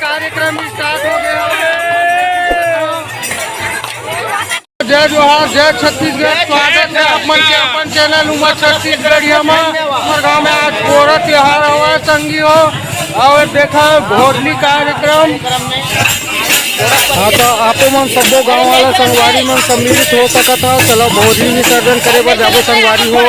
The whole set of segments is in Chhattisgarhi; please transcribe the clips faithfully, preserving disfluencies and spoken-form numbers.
कार्यक्रम स्टार्ट हो गया। जय जोहार, जय छत्तीसगढ़। स्वागत है आप मन के अपन चैनल उमा छत्तीसगढ़िया मा। हमर गांव में आज पोरा त्योहार हवय संगी हो, और देखा भोजली कार्यक्रम। हाँ, तो आपो मन सब्बो गांव वाला संगवारी मन सम्मिलित हो सकत हो। चलो भोजली विसर्जन करे बर जाबो संगवारी हो।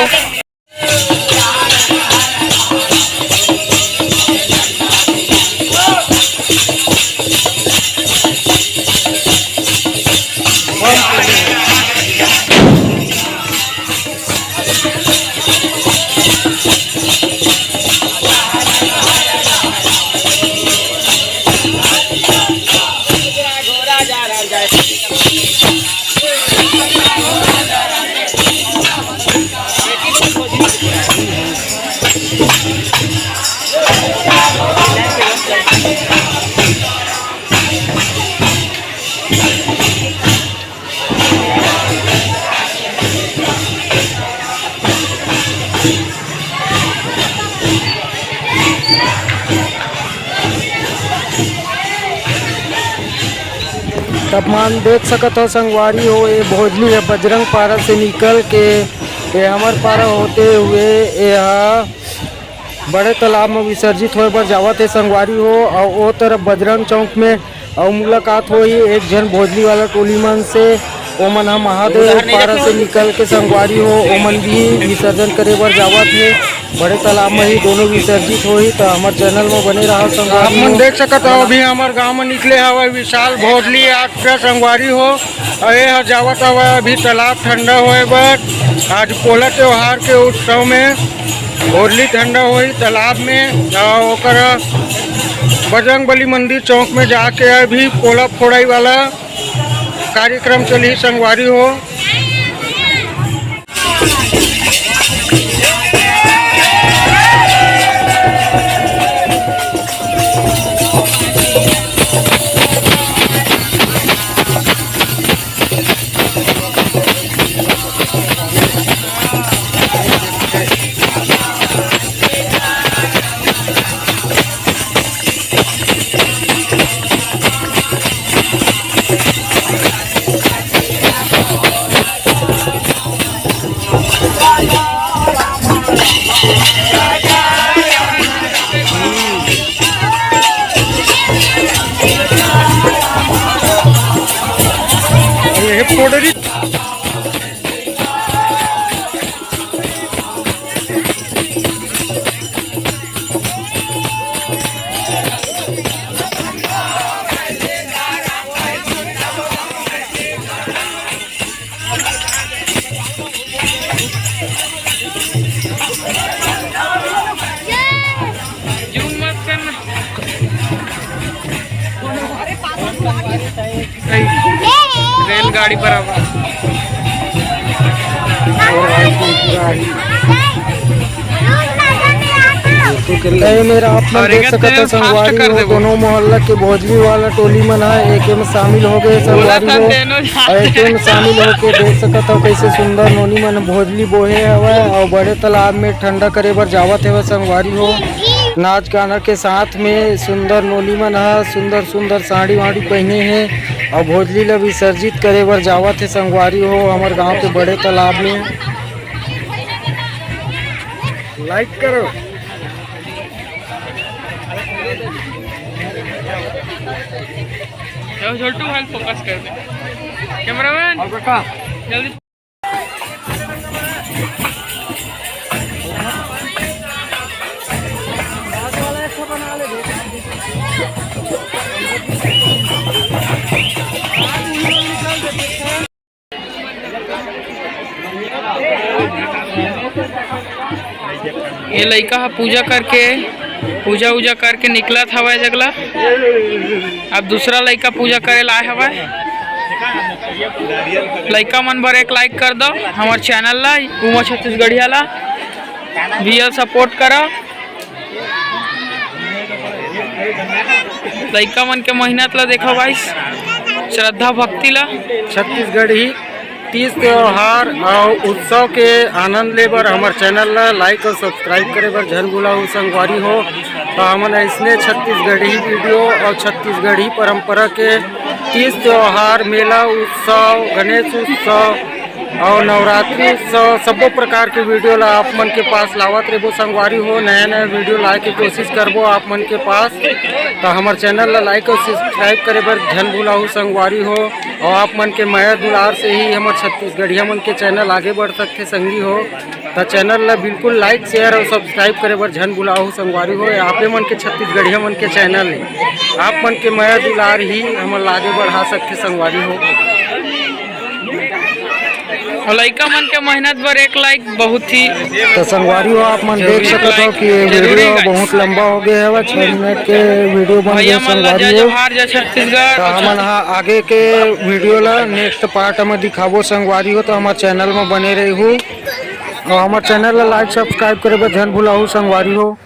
तब मन देख सकत हो संगवारी हो, ये भोजली है बजरंग पारा से निकल के ये हमर पारा होते हुए ये हा बड़े तालाब में विसर्जित होए बर जावत हे संगवारी हो। और ओ तरफ बजरंग चौक में और मुलाकात होही एक झन भोजली वाला टोली मन से। ओमन ह महादेव पारा से निकल के संगवारी हो, ओमन भी विसर्जन करे बर जावत हे। बड़े तालाब में ही दोनों विसर्जित होही, तो हमर चैनल में बने रहा संगवारी आप मन हो। देख सकत हो, अभी हमर गांव में निकले हवय विशाल भोजली यात्रा संगवारी हो, और ये ह जावत हवय अभी तालाब ठंडा होए बर। आज पोला त्योहार के उत्सव में भोजली ठंडा होही तालाब में, और ओकर बजरंग बली मंदिर चौक में जाके अभी पोला फोड़ाई वाला कार्यक्रम चलही संगवारी हो। ये पोडरी। जूम मत करना। रेलगाड़ी पर आवा। ए मेरा आप मन देख सकत हो संगवारी हो, दोनों मोहल्ला के भोजली वाला टोली मन ह एके में शामिल हो गए संगवारी हो। और एके में शामिल होके देख सकत हो कैसे सुंदर नोनी मन भोजली बोहे हवय और बड़े तालाब में ठंडा करे बर जावत हवय संगवारी हो। नाच गाना के साथ में सुंदर नोनी मन ह सुंदर सुंदर साड़ी वाड़ी पहने हे और भोजली ला विसर्जित करे बर जावत हे संगवारी हो, हमर गांव के बड़े तालाब में। लाइक करो। चलो छोटू भाई फोकस कर दे। कैमरामैन, और बेटा। जल्दी। ये लइका ह पूजा करके, पूजा उजा करके निकलत हवय जगला। अब दूसरा लइका पूजा करे ला आए हवय। लइका मन बर एक लाइक कर दो हमर चैनल ला, उमा छत्तीसगढ़िया ला। भैया सपोर्ट करा। लइका मन के मेहनत ला देखो गाइस, श्रद्धा भक्ति ला। छत्तीसगढ़ी तीज त्योहार और उत्सव के आनंद ले बर हमर चैनल ला लाइक और सब्सक्राइब करे बर झन भुलाओ संगवारी हो। तो हमन अइसने छत्तीसगढ़ी वीडियो और छत्तीसगढ़ी परंपरा के तीज त्योहार, मेला उत्सव, गणेश उत्सव और नवरात्रि उत्सव, सबो प्रकार के वीडियो ला आप मन के पास लावत रहबो संगवारी हो। नया नया वीडियो लाए के कोशिश करबो आप मन के पास। तो हमर चैनल ला लाइक और सब्सक्राइब करे बर झन भुलाहू संगवारी हो। और आप मन के मया दुलार से ही हमर छत्तीसगढ़िया मन के चैनल आगे बढ़ सकथे संगी हो। त चैनल ला बिल्कुल लाइक, शेयर और सब्सक्राइब करे बर झन भुलाहू संगवारी हो। आपे मन के छत्तीसगढ़िया मन के चैनल हे, आप मन के मया दुलार ही हमन ला आगे बढ़ा सकथे संगवारी हो। और लइका मन के मेहनत बर एक लाइक बहुत ही तो संगवारी हो, आप मन देख सकत हो कि ये जरूरी वीडियो है। बहुत लंबा हो गया है, छह मिनट के वीडियो बन भैया गया मन ला संगवारी जय हो। जोहार, जय छत्तीसगढ़। तो हमन हा आगे के वीडियो ला नेक्स्ट पार्ट में दिखाबो संगवारी हो, तो हमारे चैनल में बने रही हो और हमारे चैनल ला लाइक सब्सक्राइब करे बर झन भुलाहू संगवारी हो।